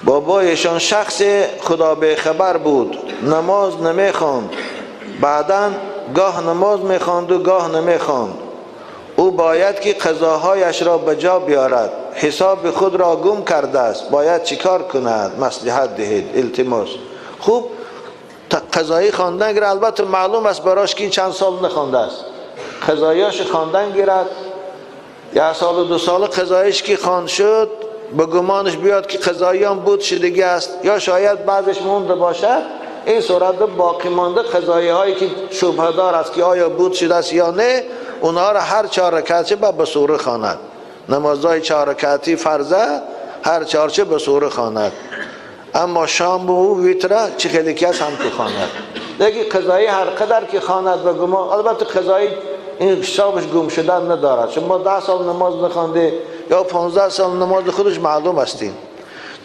بابایشان شخص خدا به خبر بود، نماز نمیخواند، بعدا گاه نماز میخواند و گاه نمیخواند. او باید که قضاهایش را به جا بیارد، حساب خود را گم کرده است، باید چیکار کند؟ مصلحت دهید، التماس. خوب قضایی خواندن گیرد، البته معلوم است براش که چند سال نخوانده است. قضاییاش خواندن گیرد، یک سال و دو سال قضاییش که خواند شد، به گمانش بیاد که قضایی هم بود شدگی است، یا شاید بعضش مونده باشد. این صورت باقی مانده قضایی هایی که شبهه دار است که آیا بود شده است یا نه، اونها را هر چهار رکعت به سوره خواند. نمازهای چهار رکعتی فرضه، هر چهارچه به سوره خواند. اما شام و ویتره چه خیلی که است هم که خواند. لیکن قضایی هر قدر که خواند به گمان، البته قضایی این حسابش گم شدن ندارد. شما 10 سال نماز نخوانده یا 15 سال نماز خودش معلوم هستین،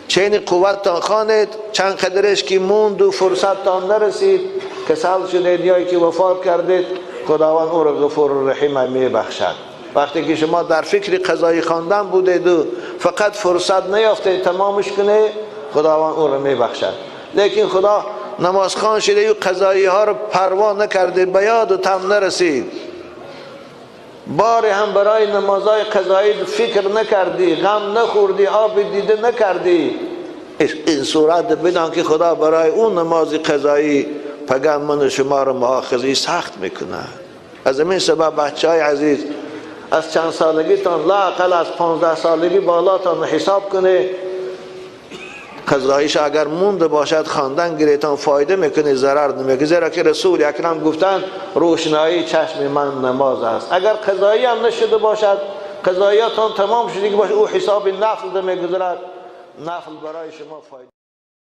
چین قوت تان خوانید، چند قدرش که موند و فرصت تان نرسید، کسل شدید یا که وفات کردید، خداوند او را غفور و رحیم می بخشد. وقتی که شما در فکر قضایی خواندن بودید و فقط فرصت نیافتید تمامش کنه، خداوند او را می بخشد. لیکن خدا نماز خوان شده و قضایی ها را پروا نکرده، به یاد و تم نرسید، بار هم برای نمازهای قضایی فکر نکردی، غم نخوردی، آب دیده نکردی، این صورت بدان که خدا برای اون نماز قضایی پگه من شما را مؤاخذه سخت میکنه. از این سبب بچه های عزیز، از چند سالگی تان لااقل از 15 سالگی بالاتان حساب کنه، قضاییش اگر مونده باشد خواندن گیرتان فایده میکنه، ضرر نمیکنه. زیرا که رسول اکرم گفتن روشنایی چشم من نماز است. اگر قضایی هم نشده باشد، قضاییاتان تمام شده که باشه، او حساب نفل میگذارد، نفل برای شما فایده.